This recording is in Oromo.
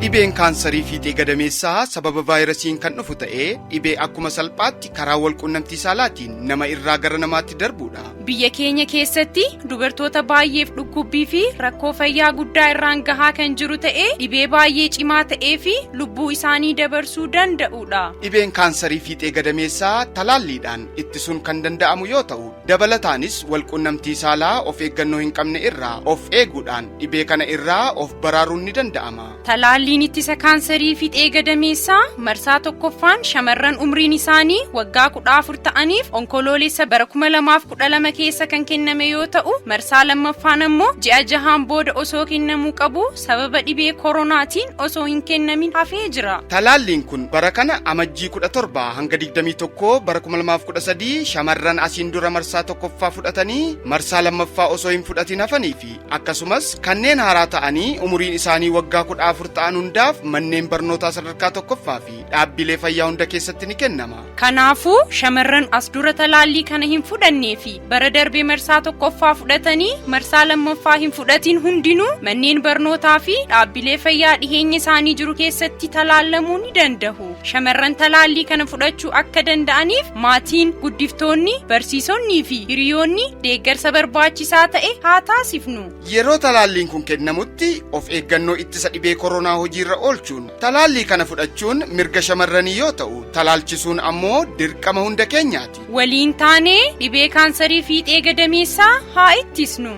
Dhibeen kaansarii fiixee gadameessaa sababa vaayirasiin kan dhufu ta'ee, dhibee akkuma salphaatti karaa walqunnamtii saalaatiin nama irraa gara namaatti darbudha. Biyya keenya keessatti dubartoota baay'eef dhukkubbii fi rakkoo fayyaa guddaa irraan gahaa kan jiru ta'ee, dhibee baay'ee cimaa ta'ee fi lubbuu isaanii dabarsuu danda'udha. Dhibeen kaansarii fiixee gadameessaa talaalliidhaan ittisuun kan danda'amu yoo ta'u, dabalataanis walqunnamtii saalaa of eeggannoo hin qabne irraa of eeguudhaan dhibee kana irraa of baraaruun ni danda'ama. Talaalliin ittisa kaansarii fiixee gadameessaa marsaa tokkoffaan shamarran umriin isaanii waggaa 14 ta'aniif Onkoloolessa bara 2012 keessa kan kenname yoo ta'u, marsaa lammaffaan ammoo ji'a 6n booda osoo kennamuu qabu sababa dhibee koronaatiin osoo hin kennamin hafee jira. Talaalliin kun bara kana Amajjii 17 hanga 21 bara 2013 shamarran asiin dura marsaa tokkoffaa fudhatanii marsaa lammaffaa osoo hin fudhatin hafanii fi akkasumas kanneen haaraa ta'anii umuriin isaanii waggaa 14 ta'an hundaaf manneen barnootaa sadarkaa tokkoffaa fi dhaabbilee fayyaa hunda keessatti ni kennama. Kanaafuu, shamarran as dura talaallii kana hin fudhannee fi bara darbe marsaa tokkoffaa fudhatanii marsaa lammaffaa hin fudhatin hundinuu manneen barnootaa fi dhaabbilee fayyaa dhiheenya isaanii jiru keessatti talaallamuu ni danda'u. Shamarran talaallii kana fudhachuu akka danda'aniif maatiin, guddiftoonni, barsiisonnii fi hiriyoonni deeggarsa barbaachisaa ta'e haa taasifnu. Yeroo talaalliin kun kennamutti of eeggannoo ittisa dhibee koronaa hojiirra oolchuun talaallii kana fudhachuun mirga shamarranii yoo ta'u, talaalchisuun ammoo dirqama hunda keenyaati. Waliin taanee dhibee kaansarii fiixee gadameessaa haa ittisnu.